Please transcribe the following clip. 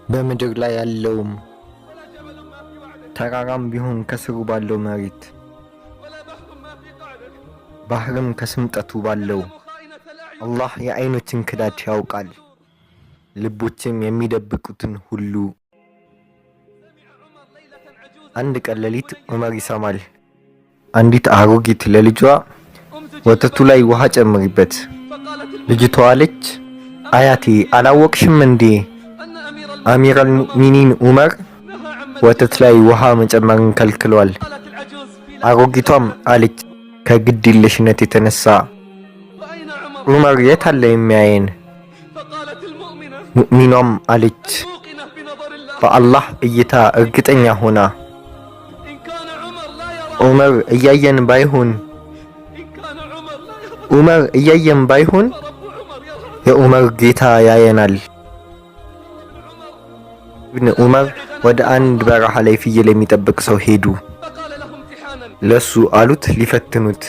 በምድር ላይ ያለውም ተራራም ቢሆን ከስሩ ባለው መሬት፣ ባህርም ከስምጠቱ ባለው። አላህ የዐይኖችን ክዳድ ያውቃል፣ ልቦችም የሚደብቁትን ሁሉ። አንድ ቀን ሌሊት ዑመር ይሰማል። አንዲት አሮጊት ለልጇ ወተቱ ላይ ውሃ ጨምሪበት። ልጅቷ አለች፣ አያቴ አላወቅሽም እንዴ? አሚር አልሙእሚኒን ዑመር ወተት ላይ ውሃ መጨመርን ከልክሏል። አሮጊቷም አለች ከግድ የለሽነት የተነሳ፣ ዑመር የት አለ የሚያየን? ሙእሚኗም አለች በአላህ እይታ እርግጠኛ ሆና፣ ዑመር እያየን ባይሆን፣ ዑመር እያየን ባይሆን የዑመር ጌታ ያየናል። ኢብን ዑመር ወደ አንድ በረሃ ላይ ፍየል የሚጠብቅ ሰው ሄዱ። ለሱ አሉት ሊፈትኑት።